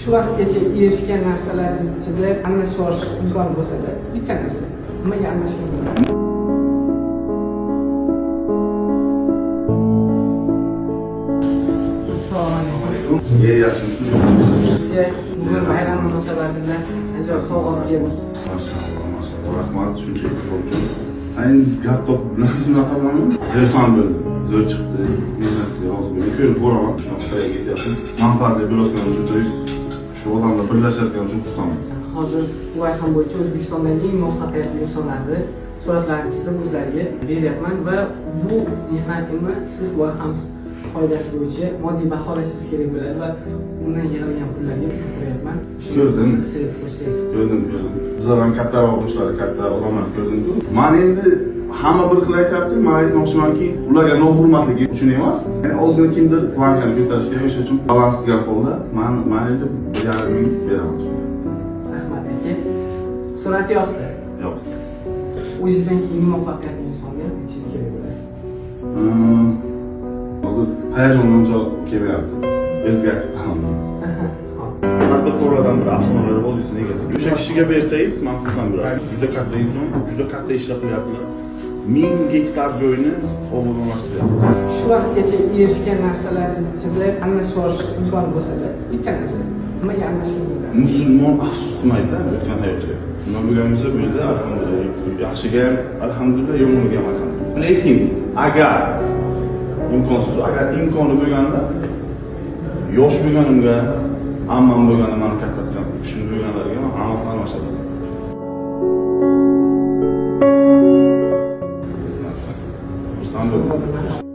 Shu vaqtgacha erishgan narsalaringiz ichida almashib yuborish imkoni bo'lsa-da, bitta narsa. Nimaga almashgan bo'ladi? Assalomu alaykum. Ye, yaxshimisiz? Sizga bugun bayram munosabati bilan ajoyib sovg'a olib keldim. Mashalloh, mashalloh. Rahmat shuncha e'tibor uchun. Ayni gap topib bilan shunaqa mana. Zersan bo'ldi. Zo'r chiqdi. Mehnat rozi bo'ling. Ko'rib boraman. Shunaqa qayerga ketyapsiz. Manfaatli bo'layotgani uchun, то есть shu odamlar birlashayotgani uchun xursandmiz. Hozir bu loyiham bo'yicha O'zbekistondagi eng muvaffaqiyatli insonlarni suratlarini chizib o'zlariga beryapman va bu mehnatimni siz loyihamiz qoidasi bo'yicha moddiy baholashingiz kerak bo'ladi va undan yig'ilgan pullarga quryapman. Ko'rdim. Qilsangiz, qo'shsangiz. Ko'rdim, ko'rdim. Bizlar ham kattaroq yoshlar, katta odamlar ko'rdim-ku. Man endi hamma bir xil aytyapti, man aytmoqchimanki, ularga nohurmatligi uchun emas, ya'ni ozgina kimdir планка ni ko'tarish kerak, o'sha uchun balans qilgan holda man endi 1,5 ming beraman shunga. Rahmat, aka. Surat yoqdi. Yo'q. O'zingizdan keyingi muvaffaqiyatli insonni ham aytishingiz kerak bo'ladi. Hozir hayajondan uncha kelmayapti. O'zizga aytib qo'yaman. Hop. Tadbirkorlardan biri, Afsonalar vodiysining egasi. O'sha kishiga bersangiz, man xursand bo'lardim. Juda katta inson, juda katta ishlar qilyaptilar. 1000 gektar joyni obodonlashtiryapti. Shu vaqtgacha erishgan narsalaringiz ichida almashib yuborish imkoni bo'lsa-da, bitta narsa. Nimaga almashgan bo'ladi? Musulmon afsus qilmaydi o'tgan hayotiga. Nima bo'lgan bo'lsa bo'ldi, alhamdulillah. Yaxshiga ham alhamdulillah, yomoniga ham alhamdulillah. Lekin agar imkonsiz, agar imkoni bo'lganda yosh bo'lganimga, ammam bo'lganda mani katta qilgan, u kishini bo'lganlariga man hammasini almashtirdim. Xursand bo'ldim.